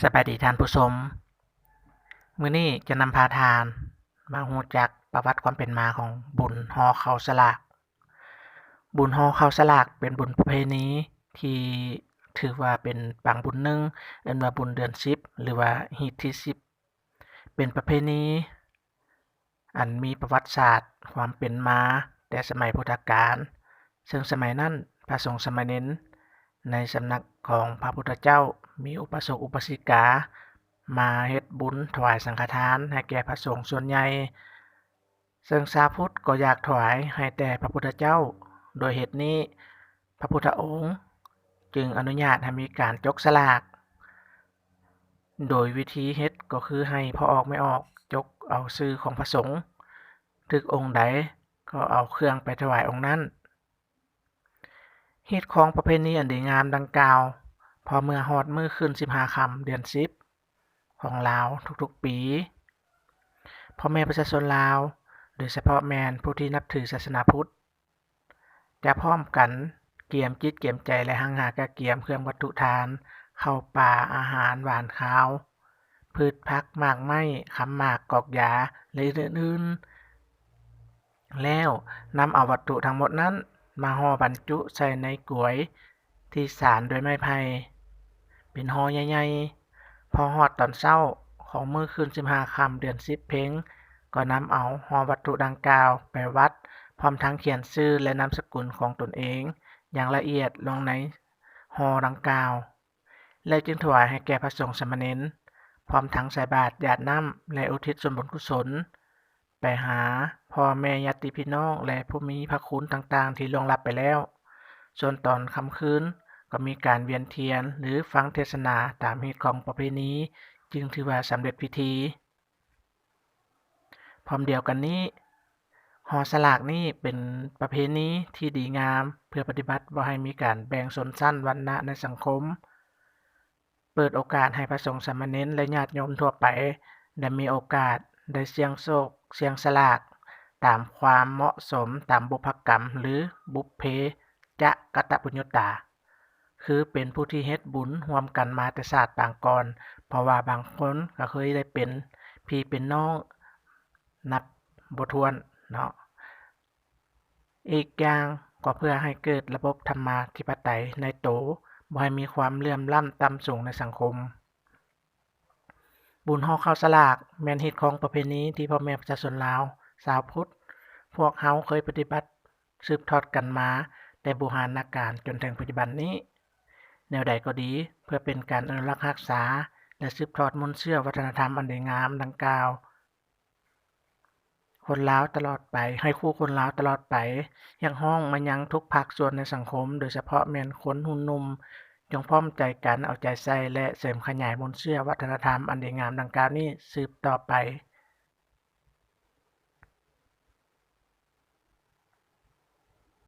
ສະບາຍດີທ່ານຜູ້ຊົມ, ມື້ນີ້ຈະນຳພາທ່ານມາຮູ້ຈັກປະຫວັດຄວາມເປັນມາຂອງບຸນຫໍ່ເຂົ້າສະຫຼາກ. ບຸນຫໍ່ເຂົ້າສະຫຼາກເປັນບຸນປະເພນີທີ່ຖືວ່າເປັນປາງບຸນໜຶ່ງ, ເອີ້ນວ່າບຸນເດືອນສິບ ຫຼືວ່າຮີດທີສິບ. ເປັນປະເພນີ ອັນມີປະຫວັດສາດຄວາມເປັນມາແຕ່ສະໄໝພຸດທະການ, ເຊິ່ງສະໄໝນັ້ນພະສົງສາມະເນນໃນສຳນັກຂອງພະພຸດທະເຈົ້າ ມີອຸປາສົກອຸປາສິກາມາເຮັດບຸນຖວາຍສັງຄະທານໃຫ້ແກ່ພະສົງສ່ວນໃຫຍ່, ເຊິ່ງຊາວພຸດກໍຢາກຖວາຍໃຫ້ແຕ່ພະພຸດທະເຈົ້າ. ໂດຍເຫດນີ້ ພະພຸດທະອົງຈຶ່ງອະນຸຍາດໃຫ້ມີການຈົກສະຫຼາກ. ໂດຍວິທີເຮັດກໍຄືໃຫ້ພໍ່ອອກແມ່ອອກຈົກເອົາຊື່ຂອງພະສົງ, ຖືກອົງໃດກໍເອົາເຄື່ອງໄປຖວາຍອົງນັ້ນ. ຮີດຄອງປະເພນີອັນດີງາມດັ່ງກ່າວ, ພໍເມື່ອຮອດມື້ຂຶ້ນສິບຫ້າຄ່ຳເດືອນສິບຂອງລາວທຸກໆປີ, ພໍ່ແມ່ປະຊາຊົນລາວ, ໂດຍສະເພາະແມ່ນຜູ້ທີ່ນັບຖືສາສະໜາພຸດ, ຈະພ້ອມກັນກຽມຈິດກຽມໃຈ ແລະ ຮັ່ງຫາກະກຽມເຄື່ອງວັດຖຸທານ, ເຂົ້າປາ, ອາຫານຫວານຄາວ, ພືດຜັກ, ໝາກໄມ້, ຄຳໝາກ, ກອກຢາ ແລະ ອື່ນໆ, ແລ້ວນຳເອົາວັດຖຸທັງໝົດນັ້ນມາຫໍ່ບັນຈຸໃສ່ໃນກວຍ ທີ່ສານດ້ວຍໄມ້ໄຜ່ເປັນຫໍ່ໃຫຍ່ໆ. ພໍຮອດຕອນເຊົ້າຂອງມື້ຂຶ້ນສິບຫ້າຄ່ຳເດືອນສິບເພັງ, ກໍນຳເອົາຫໍ່ວັດຖຸດັ່ງກ່າວໄປວັດ, ພ້ອມທັງຂຽນຊື່ ແລະ ນາມສະກຸນຂອງຕົນເອງຢ່າງລະອຽດລົງໃນຫໍ່ດັ່ງກ່າວ, ແລ້ວຈຶ່ງຖວາຍໃຫ້ແກ່ພະສົງສາມະເນນ, ພ້ອມທັງໃສ່ບາດ, ຢາດນ້ຳ ແລະ ອຸທິດສ່ວນບຸນກຸສົນ ໄປຫາພໍ່ແມ່ຍາດຕິພີ່ນ້ອງ ແລະ ຜູ້ມີພະຄຸນຕ່າງໆທີ່ລ່ວງລັບໄປແລ້ວ. ສ່ວນຕອນຄ່ຳຄືນກໍມີການວຽນທຽນ ຫຼື ຟັງເທດສະໜາຕາມຮີດຄອງປະເພນີ ຈຶ່ງຖືວ່າສຳເລັດພິທີ. ພ້ອມດຽວກັນນີ້, ຫໍ່ສະຫຼາກນີ້ເປັນປະເພນີທີ່ດີງາມ ເພື່ອປະຕິບັດບໍ່ໃຫ້ມີການແບ່ງຊົນຊັ້ນວັນນະໃນສັງຄົມ. ເປີດໂອກາດໃຫ້ພະສົງສາມະເນນ ແລະ ຍາດໂຍມທົ່ວໄປໄດ້ມີໂອກາດໄດ້ສ່ຽງໂຊກສ່ຽງສະຫຼາກຕາມຄວາມເໝາະສົມ, ຕາມບຸບພະກຳ ຫຼື ບຸບເພຈະກະຕະປຸນຍຸດຕາ, ຄືເປັນຜູ້ທີ່ເຮັດບຸນຮ່ວມກັນມາແຕ່ຊາດປາງກ່ອນ, ເພາະວ່າບາງຄົນກໍເຄີຍໄດ້ເປັນພີ່ເປັນນ້ອງນັບບໍ່ຖ້ວນເນາະ. ອີກຢ່າງກໍເພື່ອໃຫ້ເກີດລະບົບທຳມາທິປະໄຕໃນໂຕ, ບໍ່ໃຫ້ມີຄວາມເຫຼື່ອມລ້ຳຕ່ຳສູງໃນສັງຄົມ. ບຸນຫໍ່ເຂົ້າສະຫຼາກແມ່ນຮີດຄອງປະເພນີທີ່ພໍ່ແມ່ປະຊາຊົນລາວຊາວພຸດ ພວກເຮົາເຄີຍປະຕິບັດສືບທອດກັນມາແຕ່ບູຮານນະການຈົນເຖິງປັດຈຸບັນນີ້. ແນວໃດກໍດີ, ເພື່ອເປັນການອະນຸລັກຮັກສາ ແລະ ສືບທອດມູນເຊື້ອວັດທະນະທຳອັນດີງາມດັ່ງກ່າວ ຄົນລາວຕະຫຼອດໄປ, ໃຫ້ຄູ່ຄົນລາວຕະຫຼອດໄປ. ຮຽກຮ້ອງມາຍັງທຸກພາກສ່ວນໃນສັງຄົມ, ໂດຍສະເພາະແມ່ນຄົນຮຸ່ນໜຸ່ມ, ຈົ່ງພ້ອມໃຈກັນເອົາໃຈໃສ່ ແລະ ເສີມຂະຫຍາຍມູນເຊື້ອວັດທະນະທຳອັນດີງາມດັ່ງກ່າວນີ້ສືບຕໍ່ໄປ.